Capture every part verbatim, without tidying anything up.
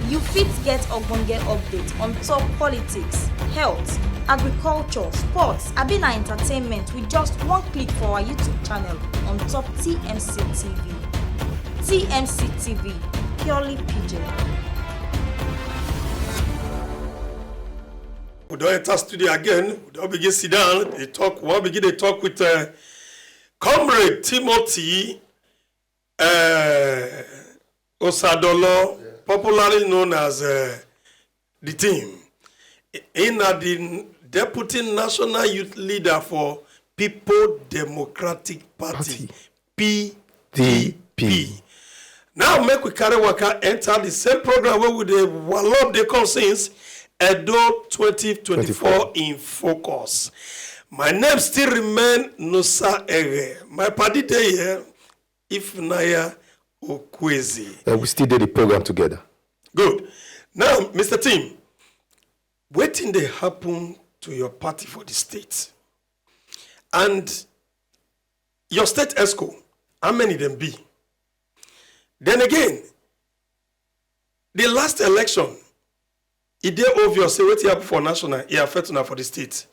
You fit get ogbonge update on top politics, health, agriculture, sports, abi na entertainment with just one click for our YouTube channel on top T M C T V. T M C T V, purely pidgin. We don enter studio again. We don begin sit down, dey talk. We wan begin dey talk with uh, Comrade Timothy uh, Osadolo, popularly known as uh, the Team. He na the Deputy National Youth Leader for People Democratic Party, P D P. Now make we carry waka enter the same program wey we dey wallop dey come since, Edo twenty twenty-four in Focus. My name still remain Nusa Ere. My padi dey here, Ifunanya Okwueze. And we still dey the program together. Good. Now, Mister Tim, wetin dey happen to your party for the state? And your state exco, how many dem be? Then again, the last election, e dey obvious say wetin happen for national, e affect una for the state.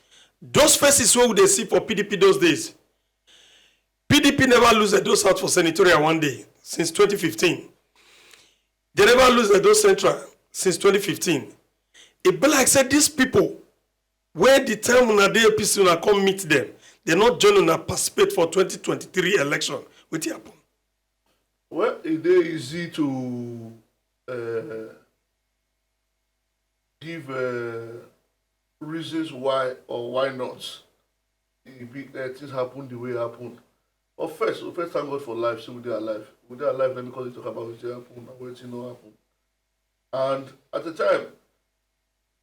Those faces wey we dey see for P D P those days, P D P never lose Edo South for senatorial one day since twenty fifteen. They never lose Edo Central since twenty fifteen. E be like say these people, when the time una dey A P C, una come meet them, they not join una participate for twenty twenty-three election. Wetin happen? Well, e dey easy to uh, give uh, reasons why or why not. E be uh, things happen the way e happen. But first, we first thank God for life, so we dey alive. We dey alive na because we talk about wetin happen and wetin no happen. And at the time,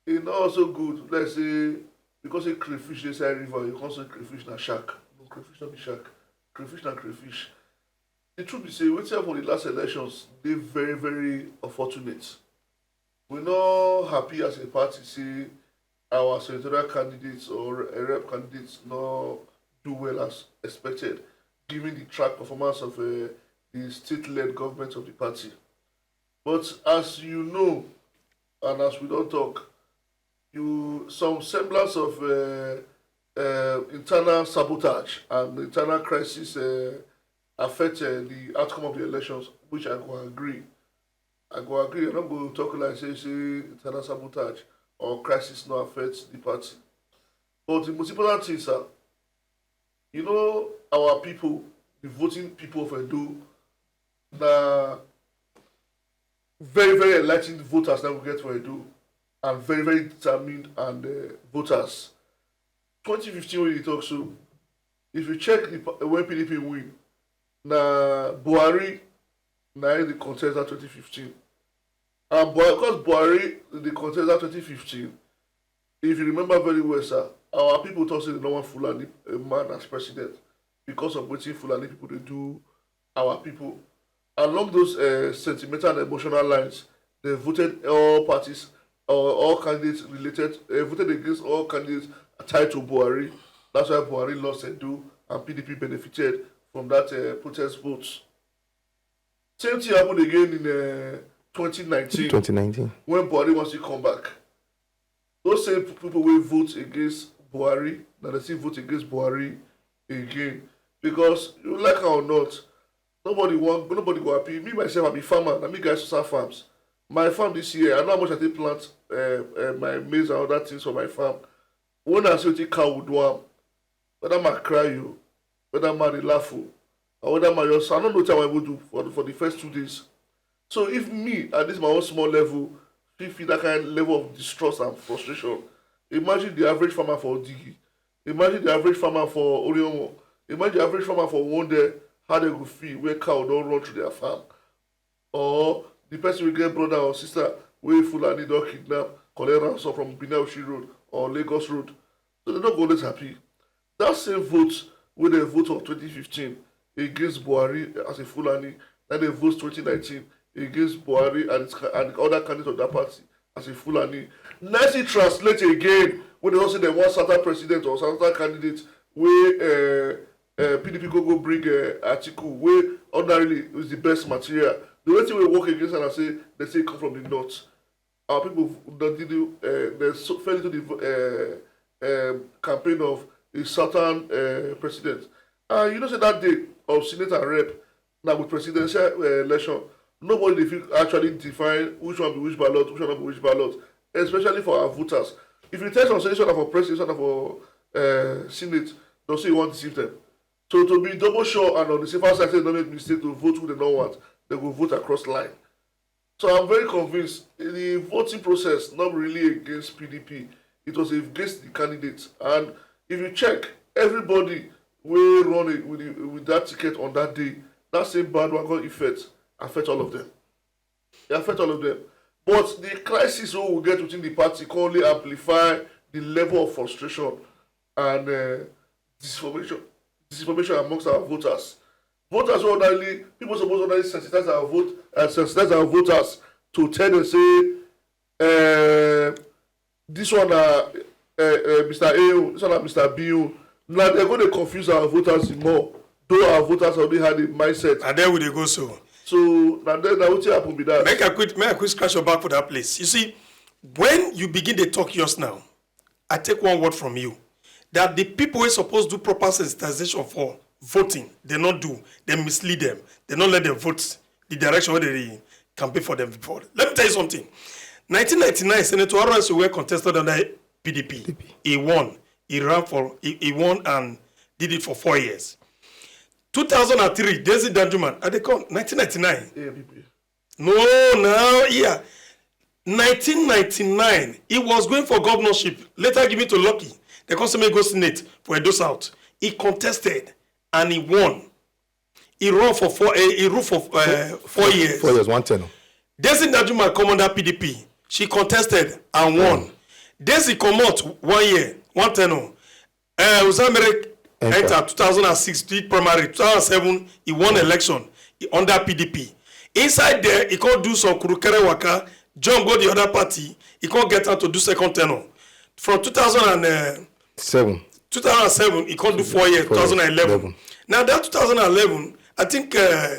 e no also good, let's say, because say crayfish dey inside river, you come say crayfish na shark. No, crayfish no be shark. Crayfish na crayfish. The truth be say, wetin happen for the last elections dey very, very unfortunate. We no happy as a party say our senatorial candidates or a rep candidates no do well as expected, given the track performance of uh, the state-led government of the party. But as you know, and as we don talk, you some semblance of uh, uh, internal sabotage and internal crisis uh, affect uh, the outcome of the elections, which I go agree. I go agree. I no go talk like say say internal sabotage or crisis no affect the party. But the most important thing, sir, you know our people, the voting people of Edo, na very, very enlightened voters that we get for Edo, and very, very determined and uh, voters. twenty fifteen wey you talk so, if you check the pa- when P D P win, na Buhari na him dey contest that twenty fifteen. And Buhari, because Buhari dey contest that twenty fifteen, if you remember very well, sir, our people talk say they no want Fulani a man as president because of wetin Fulani people dey do our people. Along those uh, sentimental and emotional lines, they voted all parties or all candidates related, uh, voted against all candidates tied to Buhari. That's why Buhari lost Edo and P D P benefited from that uh, protest vote. Same thing happened again in uh, twenty nineteen twenty nineteen. When Buhari wants to come back. Those same people will vote against Buhari, now they still vote against Buhari again. Because you like it or not, nobody want nobody go happy. Me myself, I be farmer, I mean guys to farms. My farm this year, I know how much I take plant uh, uh, my maize and other things for my farm. When I see what cow would do am, whether my cry you, whether my dey laugh you, or whether my just I don't know what I will do for the, for the first two days. So if me at this my own small level, fit feel that kind level of distrust and frustration, imagine the average farmer for Odigi, imagine the average farmer for Oriomo, imagine the average farmer for Wonde, how they go feel where cow don't run through their farm. Or the person will get brother or sister wey Fulani don kidnap, collect ransom from Benin Oshi Road or Lagos Road. So they no go always happy. That same vote wey dem vote for twenty fifteen against Buhari as a Fulani, na dem vote twenty nineteen against Buhari and, his, and other candidates of that party as a Fulani. Let's see translate again when they don say dem want Southern president or Southern candidate wey uh, uh, P D P go go bring uh, Atiku wey ordinarily is the best material. The only thing wey work against am na say dem say e come from the north. our people don did uh, they so fell into the uh, um, campaign of a certain uh, president. And you know, say that day of Senate and Rep, now with presidential uh, election, nobody dey fit actually define which one be which ballot, which one no be which ballot, especially for our voters. If you tell some say this one na for president, this one na for uh, Senate, dem say you wan deceive them. So to be double sure and on the safer side, say dem no make mistake to vote who dem no want, dem go vote across line. So I'm very convinced the voting process not really against P D P. It was against the candidates. And if you check, everybody wey run it with, the, with that ticket on that day, that same bandwagon effect affect all of them. It affect all of them. But the crisis we will get within the party can only amplify the level of frustration and uh, disinformation, disinformation amongst our voters. Voters will ordinarily, people suppose ordinarily sensitize our vote and sensitize our voters to tell them say, uh, this one na uh, uh, Mister A, this one na Mister B. Now they're going to confuse our voters more. Though our voters already had a mindset. And then we dey go so. So now then, now what happen be that? Make a quick, make a quick scratch your back for that place. You see, when you begin to talk yours now, I take one word from you that the people who supposed to do proper sensitization for voting, they not do, they mislead them, they not let them vote the direction where they campaign for them before. Let me tell you something. nineteen ninety-nine, Senator Aro Essoe contested under P D P. He won. He ran for, he, he won and did it for four years. two thousand three, Dixie Danjuma, I dey come, nineteen ninety-nine. A N P P. No, now, yeah. nineteen ninety-nine, he was going for governorship, later given to Lucky. They come say make go Senate for Edo South. He contested and he won. He run for four, eh, he ruled for uh, four years. Four years, one tenure. Dixie Danjuma come under P D P. She contested and won. Dixie comot one year, one tenure. Uh, Usamere Enter. Enter two thousand six, did primary. two thousand seven, he won election he, under P D P. Inside there, he come do some kurukere waka, jump go the other party. He come get out to do second tenure. From two thousand and, uh, Seven. two thousand seven, he come do four years, Four years, two thousand eleven. eleven. Now that two thousand eleven, I think, uh,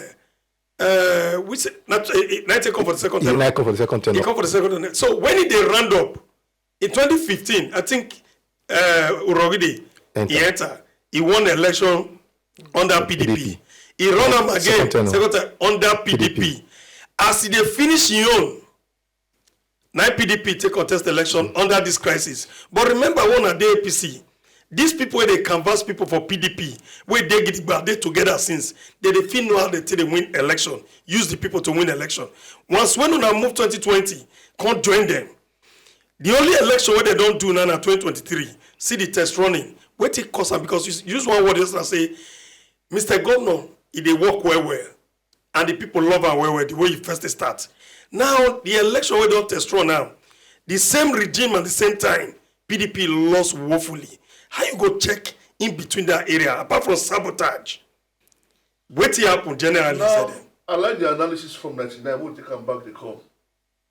uh, we say, not, uh, uh, nineteen come for the second He tenure. Nine come for the second He tenure. come for the second tenure. So when he dey round up in twenty fifteen, I think uh, Urogide, he Enter. enter. He won the election under P D P. P D P. He run am Second again, tenure. second time under P D P. P D P. As he dey finish him own, na P D P take contest election under this crisis. But remember, one at the A P C, these people wey dey canvass people for P D P, wey dey gidigba, dey together since, they dey fit know how they take dey win election, use the people to win election. Once when una move twenty twenty, come join them. The only election wey they don do now na twenty twenty-three. See the test running. Wetin cause am? Because you use one word yesterday say, Mister Governor, e dey work well well, and the people love am well well the way you first dey start. Now the election wey don test run now, the same regime at the same time, P D P lost woefully. How you go check in between that area apart from sabotage? Wetin happen generally? Now, Sir? I like the analysis from ninety-nine. We'll take am back the call.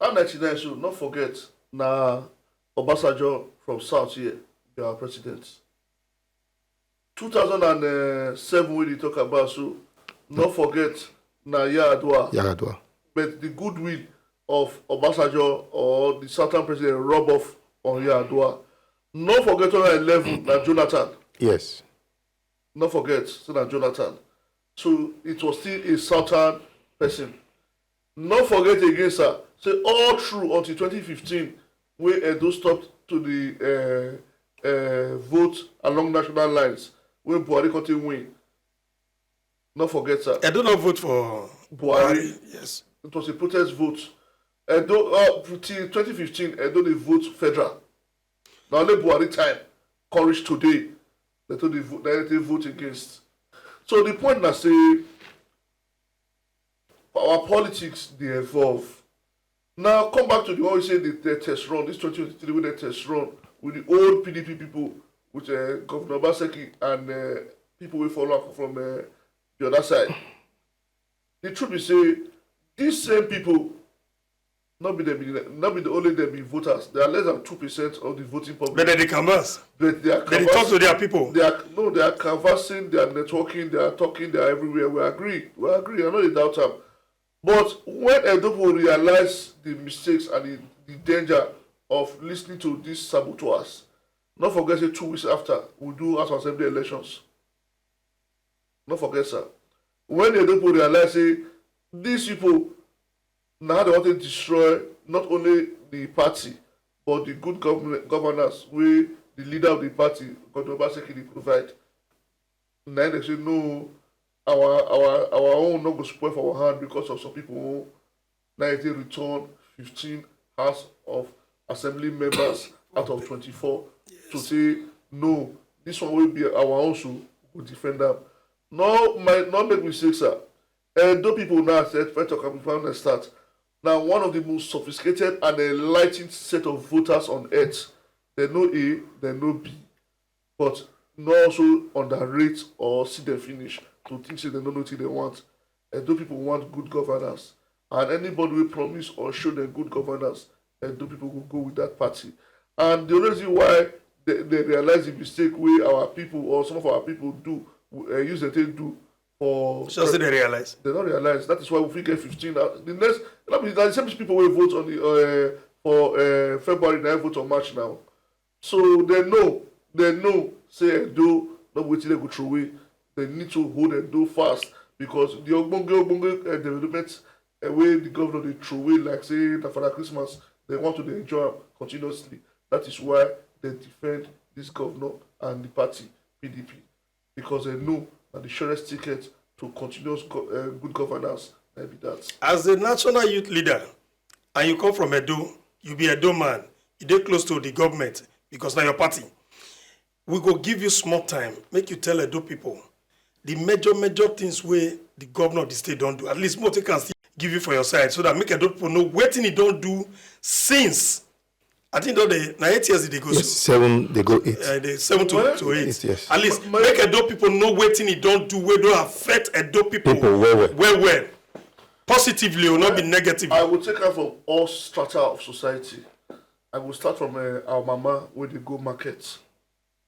That ninety-nine, so not forget, na Obasanjo from South here, be our president. two thousand seven, when you talk about, so not forget, na Yar'Adua. Yar'Adua. But the goodwill of Obasanjo or the Southern president rub off on Yar'Adua. Not forget, twenty eleven, na Jonathan. Yes. Not forget, so na Jonathan. So it was still a Southern person. Not forget again, sir, say all through until twenty fifteen, wey Edo stopped to the uh, uh, vote along national lines, wey Buhari continue win. Not forget, sir. Edo no vote for Buhari. Yes. It was a protest vote. Edo, uh, till twenty fifteen, Edo dey vote federal. Na only Buhari time, come reach today, they too dey vote, they dey vote against. So the point na say our politics dey evolve. Now come back to the one we say the, the test run, this twenty twenty-three wey the test run with the old P D P people, with uh, Governor Obaseki and uh, people wey follow am from uh, the other side. The truth be say, these same people, not be them, be, not be the only them be voters. They are less than two percent of the voting public. But they dey canvass. But they are They dey talk to canvassing. Their people. They are no, they are canvassing. They are networking. They are talking. They are everywhere. We agree. We agree. I know they doubt them. But when Edo people realize the mistakes and the, the danger of listening to these saboteurs, not forget say two weeks after, we do House of Assembly elections. Not forget, sir. When Edo people realize say these people, now they want to destroy not only the party, but the good government, governance wey the leader of the party, Godwin Obaseki, dey provide. Na im dem say no, our our our own no go spoil for our hand because of some people own. Na im dey return fifteen House of Assembly members out of twenty-four to say no, this one wey be our own, so we go defend am. No, my, no make mistake, sir. Edo people now, as I first talk am before I start, na one of the most sophisticated and enlightened set of voters on earth. Dem know A, dem know B, but no also underrate or see dem finish to think say dem no know wetin dem want. Edo people want good governance, and anybody wey promise or show dem good governance, Edo people go go with that party. And the only reason why they, they realize the mistake wey our people or some of our people do, uh, use dem take do for Just say they realize. They don't realize. That is why we fit get fifteen. Uh, the next, that means that the same people wey vote on the uh, for uh, February, now vote on March now. So they know, they know say Edo no be wetin dem go throw away. They need to hold Edo fast because the ogbonge ogbonge uh, development uh, wey the governor dey throw away like say na Father Christmas, they want to dey enjoy am continuously. That is why they defend this governor and the party P D P, because they know na the surest ticket to continuous go, uh, good governance na be that. As a national youth leader, and you come from Edo, you be Edo man, you dey close to the government because na your party. We go give you small time, make you tell Edo people the major major things wey the governor of the state don do. At least make we take am still give you for your side so that make Edo people know wetin e don do since. I think don dey na eight years e dey go so. Seven, they go eight. Uh, the seven to, Well, to eight. Eight years. At least My- make Edo people know wetin e don do wey don affect Edo people People well well. well well, positively or not be negative. I will take am from all strata of society. I will start from uh, our mama wey dey go market,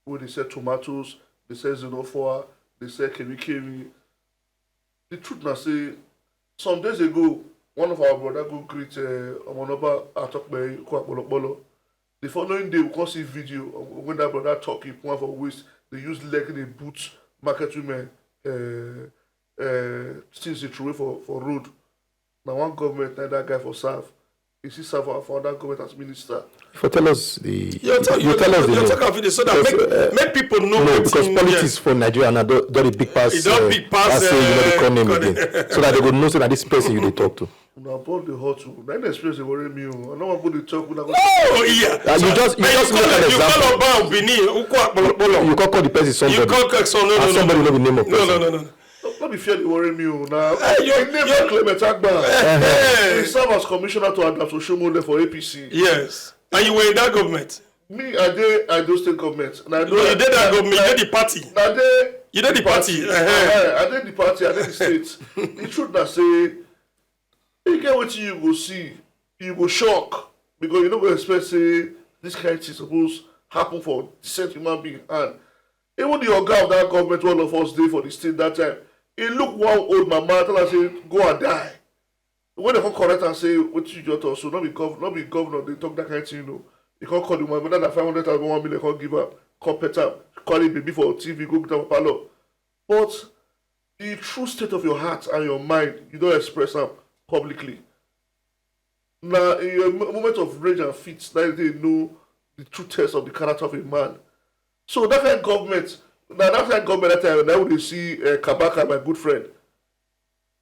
wey dey sell tomatoes, dey sell zinofoa, dey sell keri keri. The truth na say some days ago, one of our brother go greet uh, Omonoba Atokpei Kwakpolokpolo. The following day, we come see video of when that brother talk, he put am for waist, they use leg, they boot market women, uh, uh, things they throw away for, for road. Now one government, like that guy for serve. He see serve for another government as minister. For tell us the. You talk, you tell us the you name. Talk am finish so that Because, make, uh, make people know No, wetin because yeah. Politics for Nigeria now don don dey big pass. E don uh, big pass, I say you no dey uh, call name call again, so that they go know say na this person you dey talk to. Una ball dey hot o. Na im experience dey worry me o. I no wan go dey talk. Una go Oh yeah. Ah, you just you Hey, just you make call an you call example. Oba of Benin, Ukwu Akpolokpolo. You can't call the person You somebody. call Kekson, no no Ah, no. somebody no be name of No no person. No no. No be fear dey worry me o. Na Eh, you- the name you- na Clement Agba. Eh. He serve as commissioner to Adams Oshiomhole for A P C. Yes. And you were in that government. Me, I dey Edo State government. Na No, you dey that government. You dey the party. Na dey You dey the party. Uh-huh. Eh, I dey the party. I dey the state. The truth na say you get wetin you go see, you go shock because you no go expect say this kind thing suppose happen for decent human being hand. Even the oga of that government, all of us dey for the state that time. He look one old mama, tell her say go and die. When they come correct and say wetin you just talk so, no be gov no be governor dey talk that kind thing o. He come call the woman, whether na five hundred thousand, one million, come give am, come pet am, carry baby for T V, go put am for parlour. But the true state of your heart and your mind, you don express am publicly. Na in your mo- moment of rage and fit, na you dey know the true test of the character of a man. So that kind of government, na that kind of government that time, na we dey see uh, Kabaka, my good friend.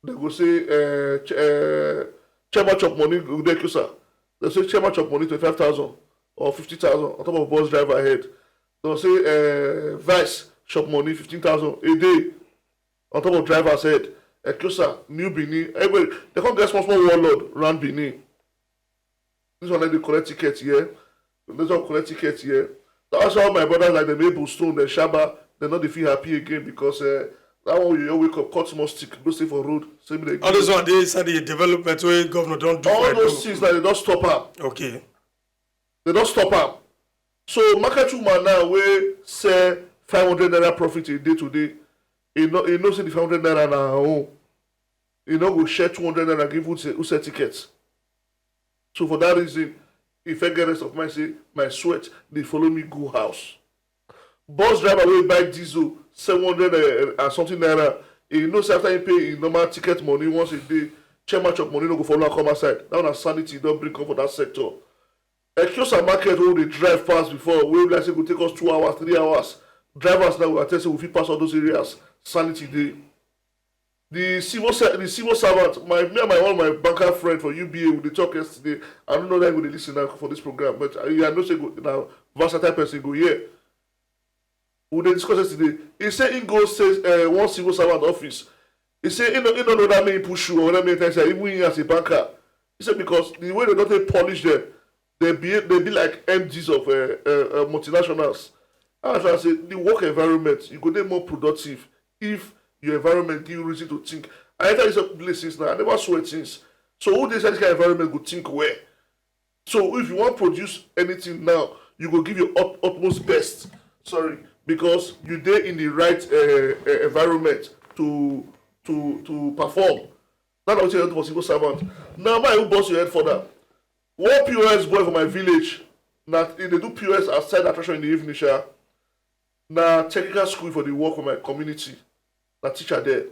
They go say uh, ch uh, chairman chop money go dey Kusa. They say chairman chop money twenty-five thousand or fifty thousand on top of bus driver head. They say uh, vice chop money fifteen thousand a day on top of driver's head. Ecosa, New Benin, everybody, they come get small small warlord around Benin. This one, like, they collect ticket here. This one collect ticket here. That's how my brothers like them able stone, the Shaba, they not dey feel happy again because uh, that one you wake up, cut small stick, go stay for road, same like All those one dey inside the development wey governor don do all for those Edo. Things like they don't stop am. Okay. They don't stop am. So market woman now wey sell five hundred naira profit a day today, e no e know say the five hundred naira na her own. E no go share two hundred naira give who sell ticket. So for that reason, e fit get rest of mind say my sweat dey follow me go house. Bus driver wey buy diesel seven hundred eh, and something naira, e know say after he pay him normal ticket money once a day, chairman chop money no go follow am come outside. That one na sanity don bring come for that sector. Ekiosa market wey we dey drive pass before, wey be like say go take us two hours, three hours, drivers now go attest say we fit pass all those areas. Sanity dey. The civil ser- the civil servant, my me and my one of my banker friend for U B A, we dey talk yesterday. I don't know that he go dey listen now for this program, but I, I know say go, na versatile person go hear. We dey discuss yesterday. He say he go say uh, one civil servant office. He say he no he no know that many push you or that many times. Even he as a banker, he said because the way they don't take polish them, they be they be like M Ds of uh, uh, uh, multinationals. As I say, the work environment you go dey more productive if your environment give you reason to think. I enter inside places now, I never swear things. So who dey inside this kind of environment go think well. So if you wan produce anything now, you go give your ut utmost best. Sorry, because you dey in the right uh, uh, environment to to to perform. That's what you do for civil servant. Now, my who boss your head for that? One P O S boy for my village. Now they do P O S outside attraction in the evening, sha. Na technical school for the work for my community. Na teacher there.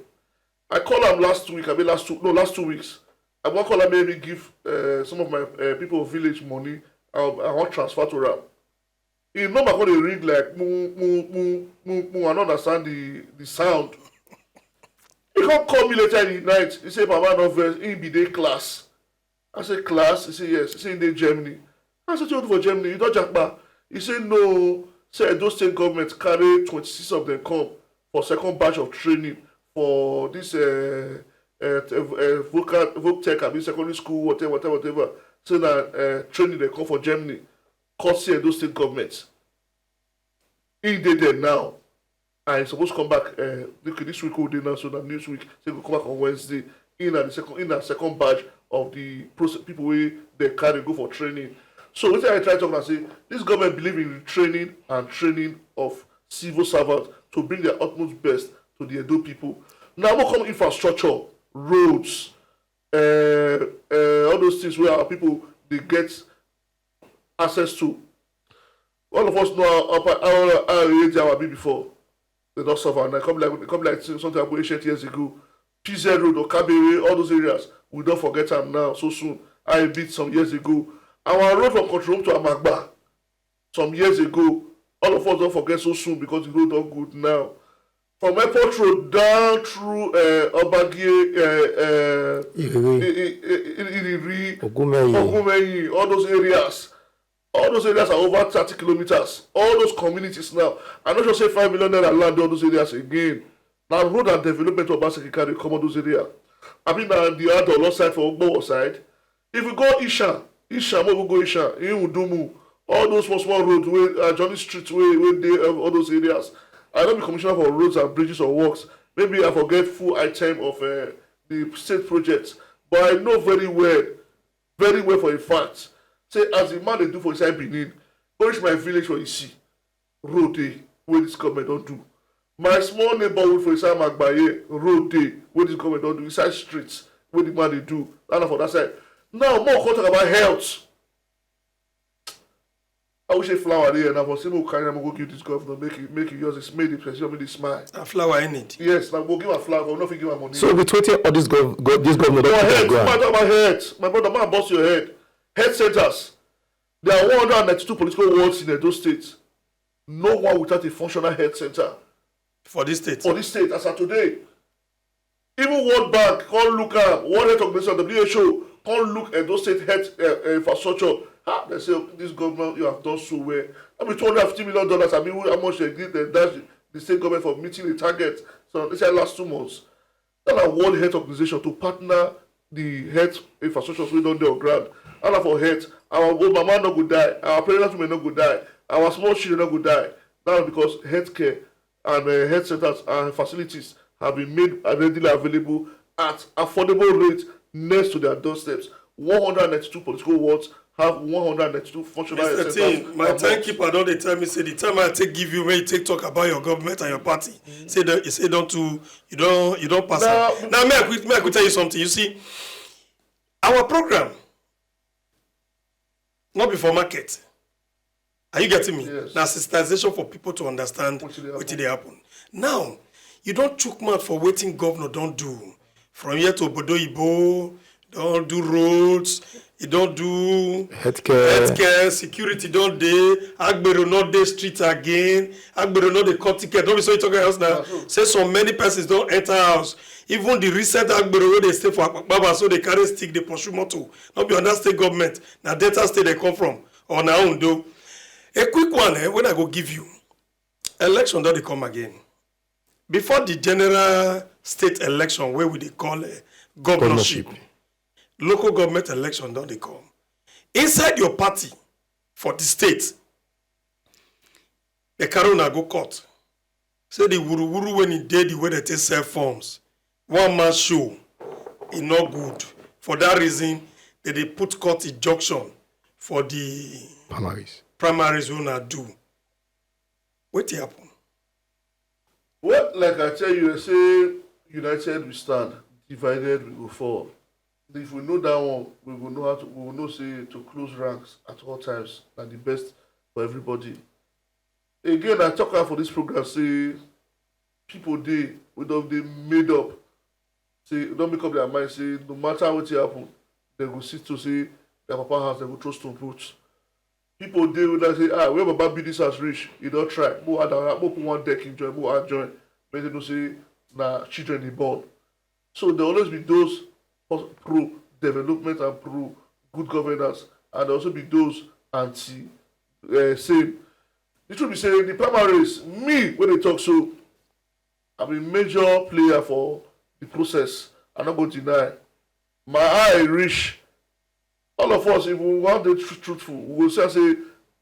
I call am last week, I mean last two no last two weeks. I wan call am maybe give uh, some of my uh, people of village money. I, I wan transfer to am. Him number come dey ring like mu mu mu mu mu. I no understand the the sound. He come call me later in the night. He say, "Baba, no vex." He be dey class. I say, "Class?" He say, "Yes." He say, "He dey Germany." I say, "What you do for Germany? You don japa?" He say, "No." Say Edo State government carry twenty-six of them come for second batch of training for this uh, uh, uh, vocal, voc tech, I mean secondary school, whatever, whatever, whatever. Say na uh, training they come for Germany. Courtesy Edo State government. He dey there now. And he suppose come back uh, this, this week wey dey now, so na next week. So he go come back on Wednesday. In na the second, in na second batch of the process, people wey dey carry go for training. So wetin I try talk na say this government believe in training and training of civil servants to bring their utmost best to the Edo people. Now we come infrastructure, roads, uh, uh, all those things where our people they get access to. All of us know how how how how our be before. They don't suffer now. Come like come like something happened ancient years ago. P Z Road or Kabere, all those areas, we don't forget them now so soon. I beat some years ago. Our road from Control to Amagba some years ago, all of us don't forget so soon because the road don't good now. From Airport Road down through uh, Obagie, uh, uh, Iriri, Iriri, Ogumeyi, all those areas. All those areas are over thirty kilometers. All those communities now. I no sure say five million naira land all those areas again. Now road and development of Basiki carry come all those areas. I mean, uh, the other side for Ogbowo side. If we go Isha, Isha, we go Isha, in Udumu, all those small small roads, wey uh, Johnny Street, wey wey dey uh, all those areas. I don't be commissioner for roads and bridges or works. Maybe I forget full item of uh, the state projects, but I know very well, very well for a fact. Say as the man they do for inside Benin, go reach my village for you see road day where this government don't do. My small neighborhood for inside Magbaye road day where this government don't do inside streets where the man they do. And for that side. Now more come talk about health. I wish a flower there now for say make we carry am go give this governor make it make it yours is made the person make the smile. A flower in it. Yes, now go give a flower, but not give am money. So with wetin all this gov gov this governor don Your put on head, ground. Matter about head, my brother, man, bust your head. Head centers. There are one hundred and ninety-two political wards in Edo State. No one without a functional health center For this state. for this state as of today. Even World Bank come look am, World Health Organization, W H O, come look Edo State health uh, uh, infrastructure. Ah, they say, "Oh, this government, you have done so well." I mean, two hundred fifty million dollars. I mean, how much they give them dash the state government for meeting the target. So they say last two months. That na World Health Organization to partner the health infrastructures wey don dey on ground. And na for health, our old mama no go die, our pregnant women no go die, our small children no go die. Now because healthcare and uh, health centers and facilities have been made readily available at affordable rate next to their doorsteps. one hundred ninety-two political wards have one hundred and ninety-two functional Mister health Tim, centers my and more. Timekeeper don dey tell me say the time I take give you, when you take talk about your government and your party, say that you say don too, you don you don pass am. Now, may I quick may I quick tell you something. You see, our program not be for market. Are you getting me? Yes. Na sensitization for people to understand Wetin dey wetin dey happen. Now, you don chook mouth for wetin governor don do. From here to Obodo Oyibo, don do roads, e don do Healthcare. Healthcare, security don dey, agbero no dey street again, agbero no dey cut ticket. No be so you talk else now. Say some many persons don enter house. Even the recent agbero wey dey stay for Akpakpaba, so dey carry stick dey pursue motor. No be under state government, na Delta State dey come from, or na Ondo. A quick one eh, when I go give you. Election don dey come again. Before the general state election wey we dey call eh, governorship, local government election don dey come. Inside your party for the state, the carry una go court. Say the wuruwuru when e dey the way they take sell forms, one man show, e no good. For that reason, they dey put court injunction for the Primaries. Primaries wey una do. Wetin happen? Well, like I tell you, I say united we stand, divided we go fall. If we know that one, we go know how to. We go know say to close ranks at all times na the best for everybody. Again, I talk am for this program say people dey wey don dey made up say don make up their mind say no matter wetin happen, dem go see to say their papa house dem go throw stone put. People dey wey don say ah where baba build this house reach, e don try. Mo add am, mo put one deck in join, mo add join. Make dem know say na children dey born. So there always be those pro development and pro good governance, and there also be those anti uh, same. The truth be say the primaries, me wey dey talk so, I be major player for the process. I no go deny. My eye reach. All of us, if we wan dey tru- truthful, we go see am say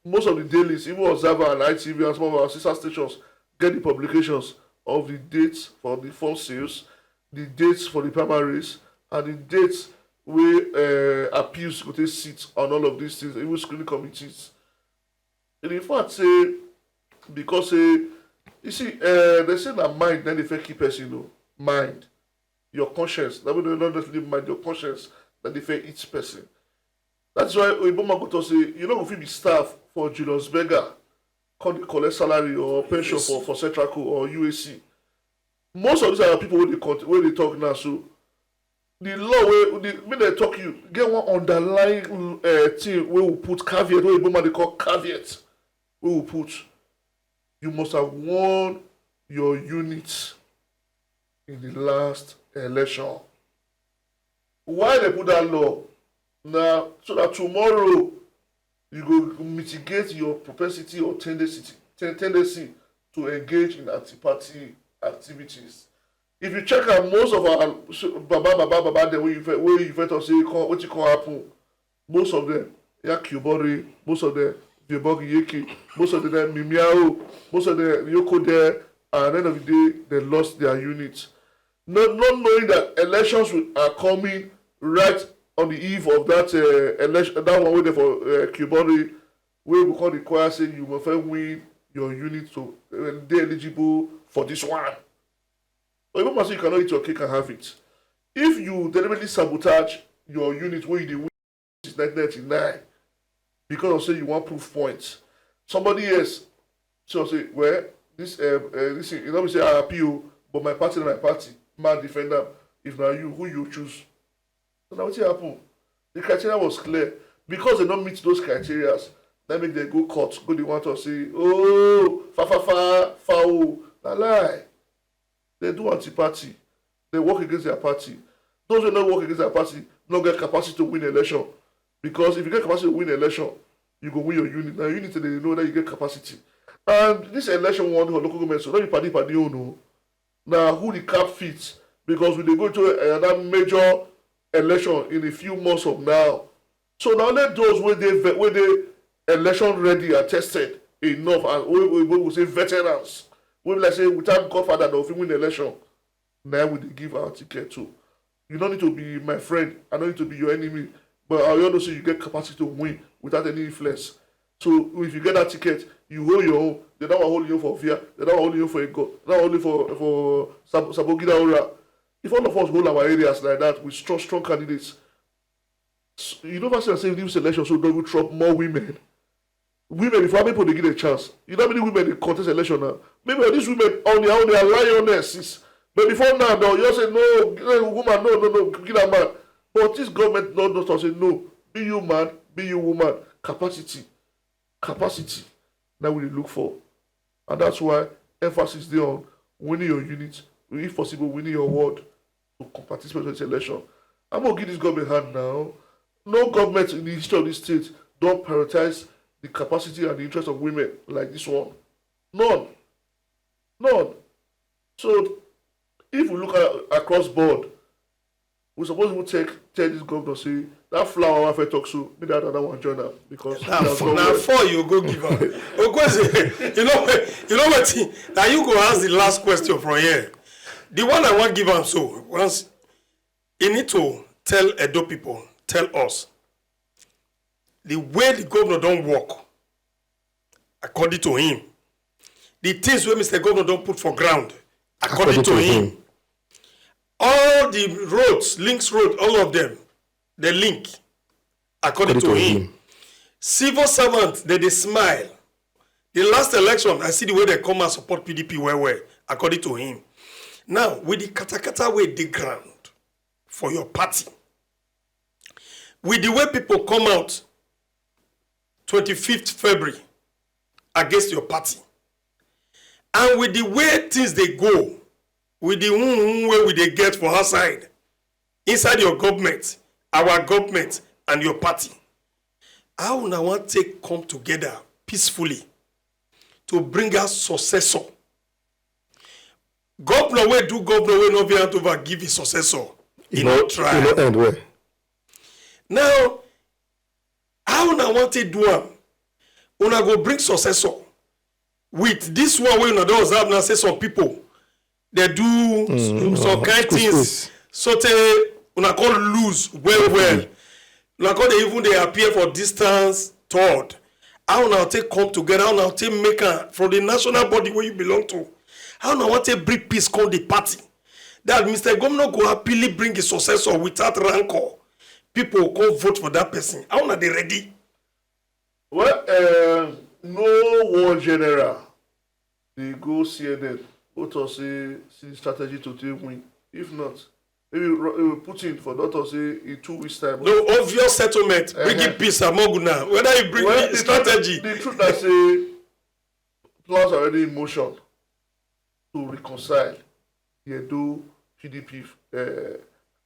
most of the dailies, even Observer and I T V and some of our sister stations get the publications of the dates for the form sales, the dates for the primaries, and the dates wey uh, appeals go take sit on all of these things, even screening committees. In fact, say because say you see, uh, they say na mind na dey fit kill person o. Mind, your conscience. That way, not just leave mind, your conscience na dey fit eat person. That's why Oyibo man go talk say you no go fit be staff for Julius Berger, come dey collect salary or pension for for Central Co or U A C. Most of these are people wey dey cont- wey dey talk now. So the law wey the make dem talk you get one underlying uh, thing wey we put caveat, wey Oyibo man dey call caveat, wey we put. You must have won your unit in the last election. Why they put that law? Now, so that tomorrow you go mitigate your propensity or tendency ten- tendency to engage in anti-party activities. If you check out most of our so- baba baba baba dem wey you fit wey you fit talk say come wetin come happen, most of them, Yaki Obore, most of them, Viebog Yeke, most of them, Mimiao, most of them, Yoko there, and at the end of the day, they lost their unit. Not, not knowing that elections will, are coming right on the eve of that uh, election, that one waiting for uh, Kibori, where we call the choir say you must first win your unit to uh, be eligible for this one. But you must say you cannot eat your cake and have it. If you deliberately sabotage your unit where you dey win since nineteen ninety-nine because of say you wan prove point, somebody else so say well this uh, uh, this thing, you know me say I appeal, but my party na my party, man defend am. If na you, who you choose? So na wetin happen. The criteria was clear. Because they don't meet those criteria, that make them go court, go dey want to say oh fa fa fa fa oh. Na lie. They do anti-party. They work against their party. Those who don't work against their party don't get capacity to win election. Because if you get capacity to win election, you go win your unit. Now unit, they know that you get capacity. And this election one for local government, so not be party party oh no. Now who the cap fits? Because we dey go to another major election in a few months from now. So now let those where they where they election ready are tested enough and we we go say veterans. We be like say without godfather dem fit win election. Now we dey give our ticket to. You don't need to be my friend. I don't need to be your enemy. But I always know say you get capacity to win. without any influence. So if you get that ticket, you hold your own. The other one hold you for Ovia, the other one hold you for Ego, the other one hold you for for Sab- Sabogida Ora. If all of us hold our areas like that with strong strong candidates, s- you never see say this election so don't trouble more women. Women, if how many people they give a chance, you know how many women they contest election now. Maybe all these women on their own they are lionesses. But before now, they'll just say no, no, woman, no, no, no, kill a man. But this government not not say no. Be you man, be you woman. Capacity, capacity. Now we dey look for, and that's why emphasis dey on winning your unit, if possible, winning your ward to co- participate in this election. I'm gonna give this government hand now. No government in the history of this state don't prioritize the capacity and the interest of women like this one. None. None. So if we look at across board, we suppose we take tell this governor say that flower wey I fit talk so, make that other one join am because na four you go give am. Okwese, you know you know wetin, na you go ask the last question from here. The one I wan give am so, once he need to tell Edo people, tell us the way the governor don work, according to him, the things wey Mr. Governor don put for ground, according to him, all the roads, links road, all of them, the link, according to him. Civil servants, they dey smile. The last election, I see the way they come and support P D P well well, according to him. Now, with the katakata wey dey ground for your party, with the way people come out twenty-fifth February against your party, and with the way things dey go, with the whom whom wey we dey get for outside, inside your government, our government, and your party, how una wan take come together peacefully to bring out successor? Governor wey do governor wey no fit hand over give his successor, he no try. E no end well. Now, how una wan take do am? Una go bring successor with this one wey una don observe now, say some people they do some kind things, so tey una come lose well well. Una come dey even dey appear for distance third. How una take come together? How una take make am from the national body wey you belong to? How una wan take bring peace come the party? That Mr. Governor go happily bring his successor without rancor. People come vote for that person. How una dey ready? Well, um, no war general dey go C N N go talk say see strategy to take win. If not, maybe Ru- uh, Putin for don talk say in two weeks time. No obvious settlement, bringing peace among una. Whether you bring Well, the strategy, The truth na say plans are already in motion to reconcile the Edo P D P uh,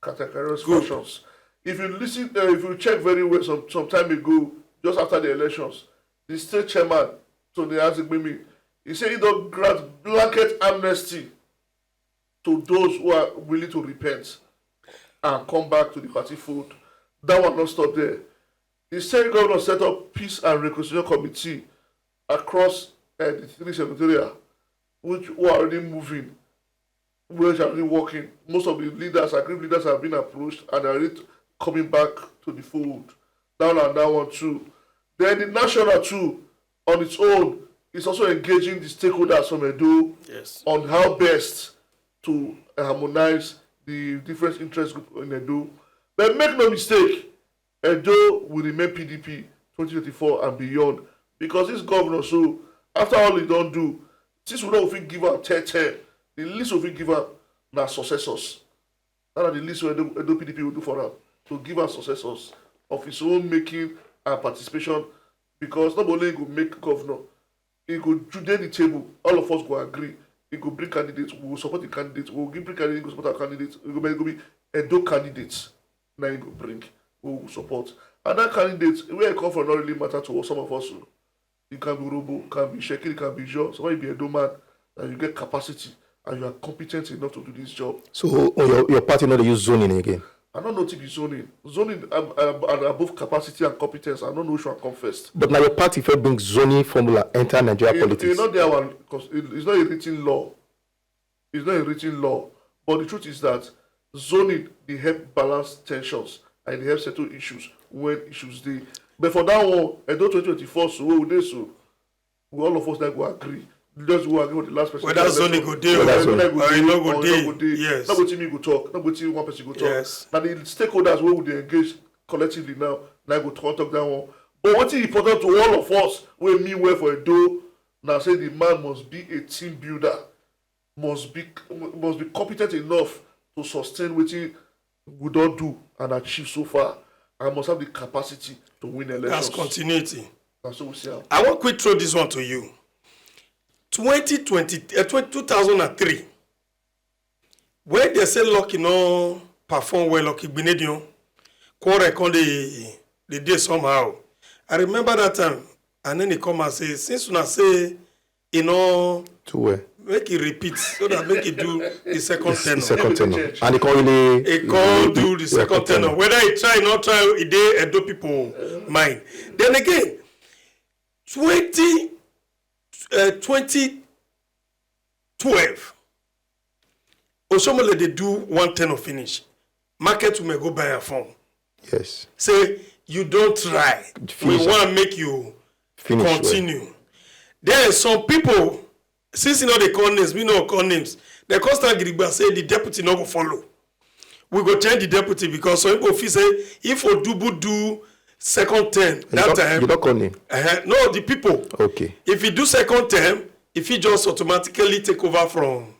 categories factions. If you listen, uh, if you check very well some, some time ago, just after the elections, the state chairman, Tony Azigbemi, he said he don't grant blanket amnesty to those who are willing to repent and come back to the party fold. That one not stop there. The state governor set up peace and reconciliation committee across uh, the three senatorial, which were already moving, which are already working. Most of the leaders, agreed leaders have been approached and are already coming back to the fold. That one and that one too. Then the national too, on its own, is also engaging the stakeholders from Edo yes. on how best to harmonize the different interest group in Edo. But make no mistake, Edo will remain P D P twenty twenty-four and beyond because this governor, so after all he don't do, since we don't fit give out ten ten, the least we fit give out na successors. That are the least wey Edo, Edo P D P will do for am to give us successors of his own making and participation because not only he go make governor, he go dey the table. All of us go agree. He go bring candidates. We will support the candidates. We will give bring candidates. We go support our candidates. We go be, go be Edo candidates. Now he go bring. We will support. And that candidate, where he come from, not really matter to us, some of us. Oh. You can be Robo, can be Shekiri, can be Joe. So when you be Edo man, and you get capacity, and you are competent enough to do this job. So oh, your, your party not dey use zoning again? I don't know to be zoning. Zoning um, um, and above capacity and competence. I don't know which one come first. But now your party first bring zoning formula enter Nigeria It, politics. It's not there one because it, it's not a written law. It's not a written law. But the truth is that zoning they help balance tensions and they help settle issues when issues they. But for that one, Edo twenty twenty-four, so we dey so, we, all of us, like, go agree. Just go agree with the last person. Whether zone e go dey, Whether or zone. e no go Or e dey. no go dey. Yes. Not wetin me go talk, not wetin one person go talk. Yes. Na the stakeholders wey we dey engage collectively now, na go talk, talk that one. But wetin important to all of us, wey mean well for Edo, na say the man must be a team builder, must be must be competent enough to sustain wetin we don do and achieve so far, and must have the capacity to win elections. That's continuity. Na so we see am. I wan quick throw this one to you. twenty twenty, uh, twenty, two thousand three, when they say Lucky no perform well, Lucky Gbenedion, quarrel come dey dey dey somehow. I remember that time, and then he come and say, since una say e no, Too well. make e repeat so that make e do the second The tenure. second tenure. And he can't really. E come do the Yeah, second tenure. Whether e try or not try, e dey Edo people mind. Then again, twenty, uh, twenty twelve, Oshiomhole dey do one tenure finish. Market women go buy am phone. Yes. Say, you don try. We Finish am. Wan make you Finish well. Continue. Then some people, since you know they call names, we no call names. They come stand gidigba say the deputy no go follow. We go change the deputy because some people feel say if Odubu do second term You that don't, time, you don't call name. uh, no, the people. Okay. If he do second term, if he just automatically take over from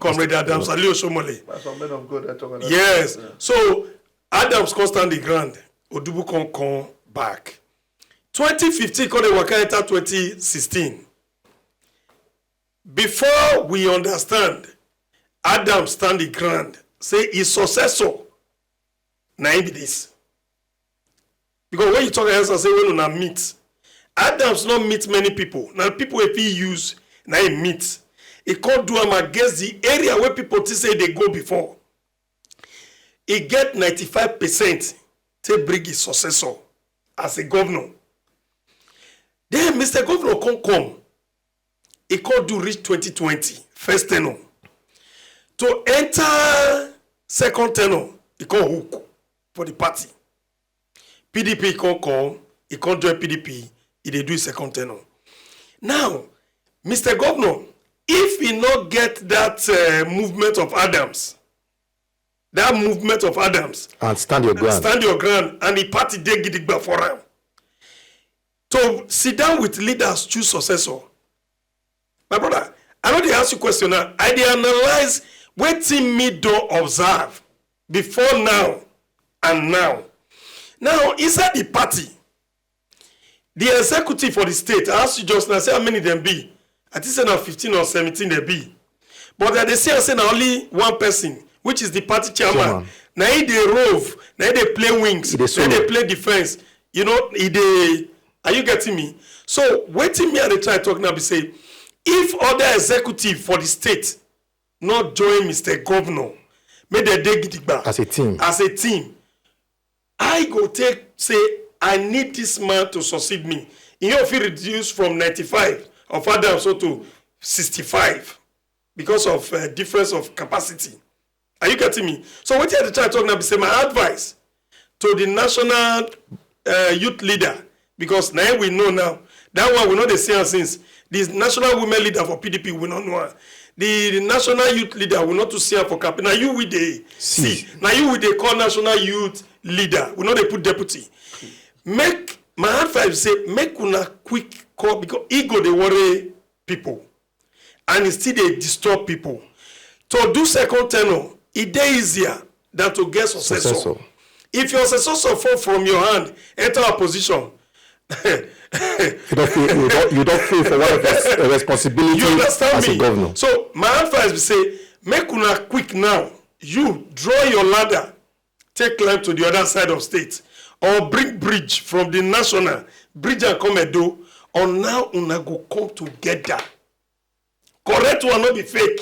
Comrade Adams, Ali Oshiomhole. That's some men of God that talk about. Yes. So Adams come stand the ground. Odubu come come back. twenty fifteen come dey waka enter twenty sixteen. Before we understand, Adams stand the ground. Say his successor, na him be this. Because when you talk answer, say when una meet, Adams no meet many people. Na people wey fit use, na him meet. He come do am against the area where people think say they go before. He get ninety-five percent to bring his successor as a governor. Then Mister Governor come come. He come do reach twenty twenty, first tenure. To enter second tenure, he come hook for the party. P D P come come, he come join P D P, he dey do his second tenure. Now, Mister Governor, if he no get that uh, movement of Adams, that movement of Adams, And stand your ground. Stand your ground, and the party dey gidigba for am. To sit down with leaders, choose successor. My brother, I no dey ask you question now. I dey analyze wetin me don observe before now and now. Now, inside the party, the executive for the state, I ask you just now, say how many dem be. I think say na fifteen or seventeen dem be. But I dey see am say na only one person, which is the party chairman. Chairman. Na he dey rove, na he dey play wings, He dey na he dey solo. Play defense. You know, he dey. Are you getting me? So wetin me I dey try talk now be say, if other executive for the state no join Mister Governor, make dem dey gidigba As a team. As a team, I go take say I need this man to succeed me. E no fit reduce from ninety-five of Adams so to sixty-five because of uh, difference of capacity. Are you getting me? So wetin I dey try talk now be say my advice to the national uh, youth leader, because now we know now that one we know the same since the national women leader for P D P we no know am. The, the national youth leader we no too see am for campaign. Now you we dey see. Now you we dey call national youth leader. We no dey put deputy. Make my advice be say make una quick call because ego dey worry people and e still dey disturb people. To do second tenure, e dey easier than to get successor. Successor. If your successor fall from your hand, enter opposition. You don't feel you don't, you don't feel for what of res- responsibility You understand as me? A governor. So my advice be say make una quick now. You draw your ladder, take climb to the other side of state, or bring bridge from the national bridge and come Edo. Or now una go come together. Correct one, no be fake.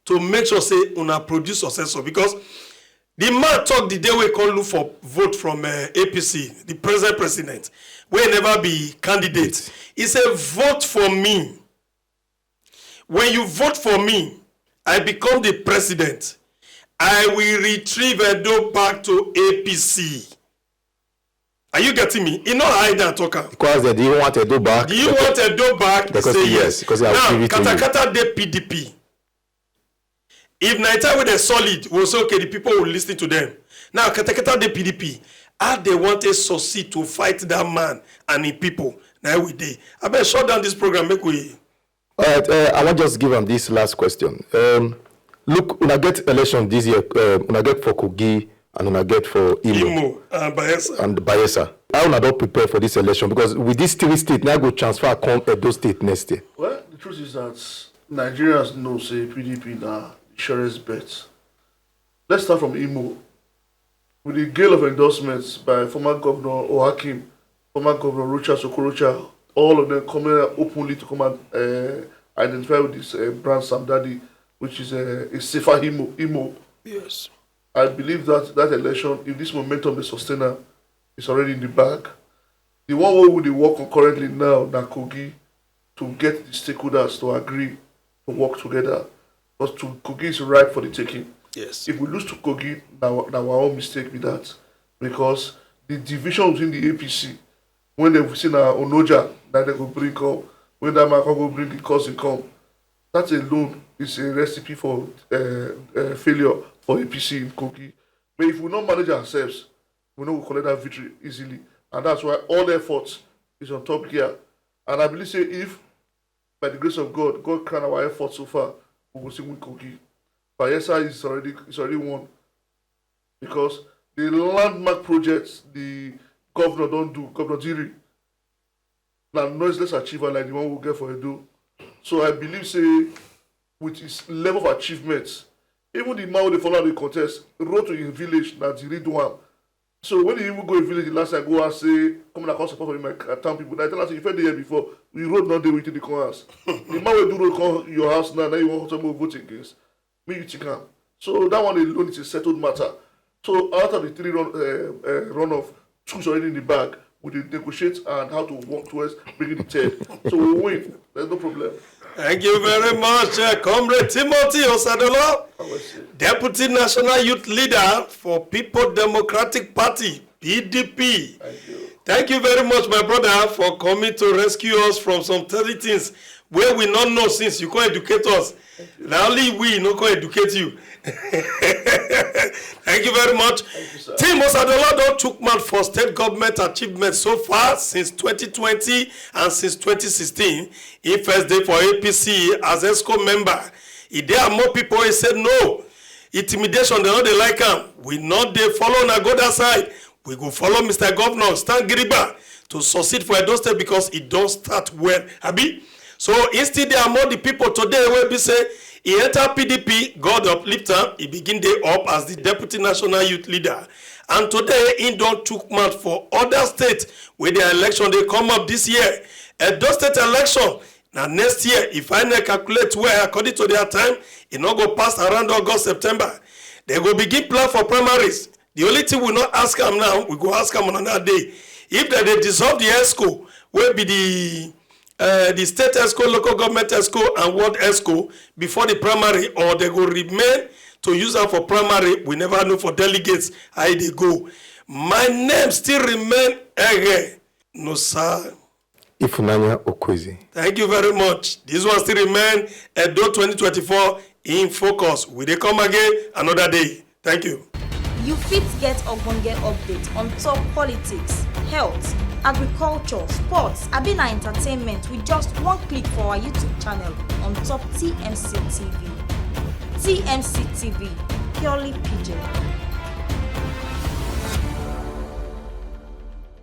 To make sure say una produce successor because the man talk the day we come look for vote from uh, A P C, the present president, wey never be candidate. He say vote for me. When you vote for me, I become the president. I will retrieve Edo back to A P C. Are you getting me? He not hide and talk am. Because they didn't want Edo back. Do you want Edo back? Because Say yes, because I will Now, give it to you. Katakata dey P D P. If na time wey dey solid, we say okay, the people will listen to them. Now, Katakata dey P D P. How they want to succeed to fight that man and him people? Now we dey. I bet shut down this program. Make we All right, uh, I want just give am this last question. Um, look, una get election this year. Uh, una get for Kogi and una get for Imo Imo and Bayelsa. and Bayelsa. How una don prepare for this election? Because with these three states, now go transfer come Edo State next year. Well, the truth is that Nigerians know say P D P na the surest bet. Let's start from Imo. With the gale of endorsements by former Governor Ohakim, former Governor Rochas Okorocha, all of them coming out openly to come and uh, identify with this uh, brand Sam Daddy, which is uh, a safer Imo. Imo. Yes. I believe that that election, if this momentum is sustained, is already in the bag. The one way we dey work on currently now na Kogi to get the stakeholders to agree to work together. Because to, Kogi is ripe for the taking. Yes. If we lose to Kogi, na na our own mistake be that, because the division within the A P C, when they see na Onoja, that they go bring come, when that man come go bring the cousin come, that alone is a recipe for uh, uh, failure for A P C in Kogi. But if we not manage ourselves, we no go collect that victory easily, and that's why all efforts is on top gear. And I believe say if, by the grace of God, God crown our efforts so far, we go still win Kogi. Bayelsa is already is already won because the landmark projects the governor don do, Governor Diri, na noiseless achiever like the one we get for Edo. So I believe say with his level of achievements, even the man wey dey follow am dey contest, road to him village na Diri do am. So when he even go him village the last time, go ask say, "Come and come support for me, my town people." Na I tell am say, "You fit dey here before, the road no dey, wetin dey come house." The man wey do road come your house now, now you wan come vote against me, you think am. So that one alone is a settled matter. So out of the three run uh, uh, runoff, two is already in the bag. We dey negotiate and how to work towards bringing the third. So we win. There's no problem. Thank you very much, uh, Comrade Timothy Osadolo, I will say. Deputy National Youth Leader for People Democratic Party, P D P. Thank you. Thank you very much, my brother, for coming to rescue us from some terrible things where we not know since you can educate us. Now only we no can educate you. Thank you very much. you, sir. Team Osadolo don took man for state government achievement so far since twenty twenty and since twenty sixteen. He first day for A P C as ESCO member. He dey among people he said no. Intimidation, they no dey like am. We no dey follow na go that side. We go follow Mister Governor Stan Giriba to succeed for Edo State because he don start well. Abi? So he still dey among the people today wey be say he enter P D P, God uplift am, he begin dey up as the deputy national youth leader. And today he don took mouth for other states wey their election dey come up this year. Edo State election na next year. If I no calculate well according to their time, e no go pass around August, September. They go begin plan for primaries. The only thing we not ask am now, we go ask am on another day. If they, they dissolve the ESCO, will be the uh, the state ESCO, local government ESCO, and ward ESCO before the primary, or they go remain to use am for primary, we never know for delegates how e dey go. My name still remain Ege. No, sir. Ifunanya Okwezi. Thank you very much. This one still remain Edo twenty twenty-four in focus. We dey come again another day. Thank you. You fit get ogbonge update on top politics, health, agriculture, sports, abi na entertainment with just one click for our YouTube channel on top T M C T V. T M C T V, purely P J.